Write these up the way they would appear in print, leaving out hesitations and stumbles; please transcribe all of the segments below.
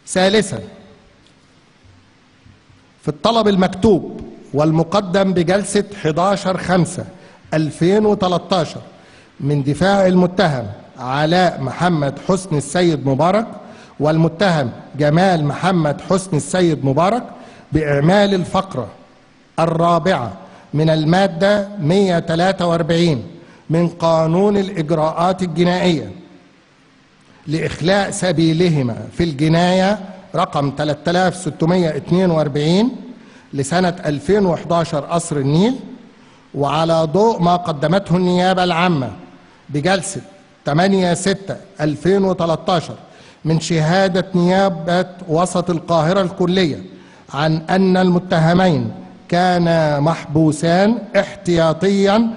ثالثا، في الطلب المكتوب والمقدم بجلسة 11/5/2013 من دفاع المتهم علاء محمد حسني السيد مبارك والمتهم جمال محمد حسني السيد مبارك بإعمال الفقرة الرابعة من المادة 143 من قانون الإجراءات الجنائية لإخلاء سبيلهما في الجناية رقم 3642 لسنة 2011 قصر النيل، وعلى ضوء ما قدمته النيابة العامة بجلسة 8/6/2013 من شهادة نيابة وسط القاهرة الكلية عن أن المتهمين كانا محبوسان احتياطيا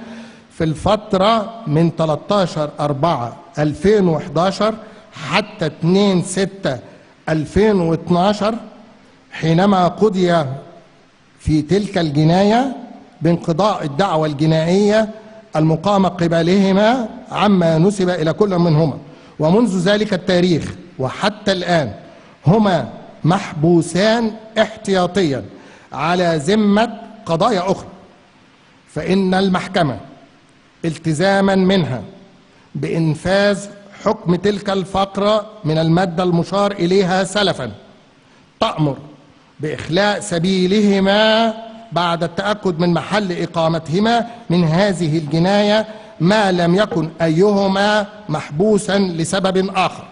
في الفترة من 13/4/2011 حتى 2/6/2012 حينما قضي في تلك الجناية بانقضاء الدعوى الجنائية المقامة قبلهما عما نسب إلى كل منهما، ومنذ ذلك التاريخ وحتى الآن هما محبوسان احتياطيا على ذمة قضايا أخرى، فإن المحكمة التزاما منها بإنفاذ حكم تلك الفقرة من المادة المشار إليها سلفا تأمر بإخلاء سبيلهما بعد التأكد من محل إقامتهما من هذه الجناية ما لم يكن أيهما محبوسا لسبب آخر.